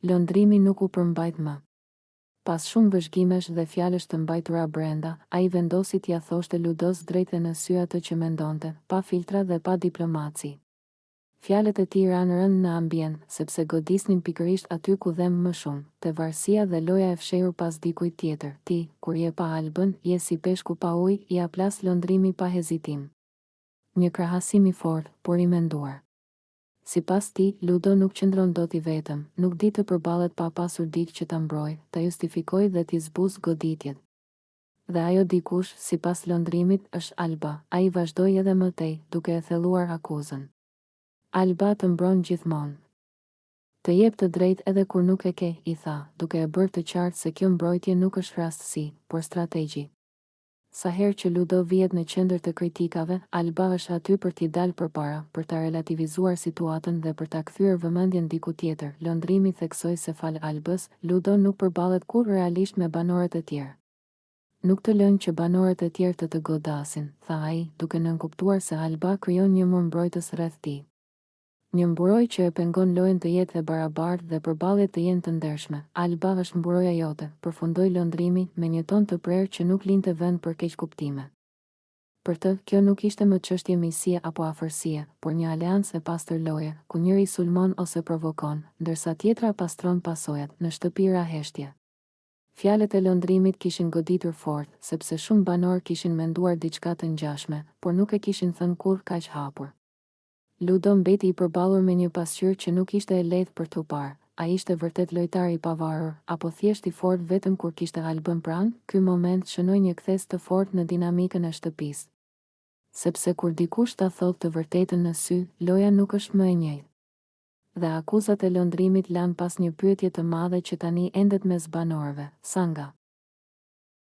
Londrimi nuk u përmbajt më. Pas shumë vëzhgimesh dhe fjalësh të mbajtura brenda, ai vendosi t'ia thoshte Ludos drejt e në sy atë që mendonte, pa filtra dhe pa diplomaci. Fjalët e tij ranë rëndë në ambient, sepse godisnin pikërisht aty ku dhemb më shumë, te varësia dhe loja e fshehur pas dikujt tjetër. Ti, kur je pa Albën, je si peshku pa ujë, ia plas Londrimi pa hezitim. Një krahasim i fortë, por i menduar. Sipas tij, Ludo nuk qëndron dot i vetëm, nuk di të përballet pa pasur dikë që ta mbrojë, ta justifikojë dhe t'i zbusë goditjet. Dhe ajo dikush, sipas Londrimit, është Alba. Ai vazhdoi edhe më tej, duke e thelluar akuzën. Alba të mbron gjithmonë. Të jep të drejtë edhe kur nuk e ke, i tha, duke e bërë të qartë se kjo mbrojtje nuk është rastësi, por strategji. Sa herë që Ludo vihet në qendër të kritikave, Alba është aty për t'i dalë përpara, për ta relativizuar situatën dhe për ta kthyer vëmendjen diku tjetër. Londrimi theksoi se falë Albës, Ludo nuk përballet kurrë realisht me banorët e tjerë. Nuk të lënë që banorët e tjerë të të godasin, tha ai, duke nënkuptuar se Alba krijon një mur mbrojtës rreth tij. Një mburojë që e pengon lojën të jetë e barabartë dhe përballjet të jenë të ndershme. Alba është mburoja jote, përfundoi Londrimi, me një ton të prerë që nuk linte vend për keqkuptime. Për të, kjo nuk ishte më çështje miqësie apo afërsie, por një aleancë e pastër loje, ku njëri sulmon ose provokon, ndërsa tjetra pastron pasojat. Në shtëpi ra heshtje. Fjalët e Londrimit kishin goditur fort, sepse shumë banorë kishin menduar diçka të ngjashme, por nuk e kishin thënë kurrë kaq hapur. Ludo mbeti i përballur me një pasqyrë që nuk ishte e lehtë për t'u parë, a ishte vërtet lojtar i pavarur, apo thjesht i fortë vetëm kur kishte Albën pranë? Ky moment shënoi një kthesë të fortë në dinamikën e shtëpisë. Sepse kur dikush ta thotë të vërtetën në sy, loja nuk është më e njëjtë. Dhe akuzat e Londrimit lanë pas një pyetje të madhe që tani endet mes banorëve, sa nga.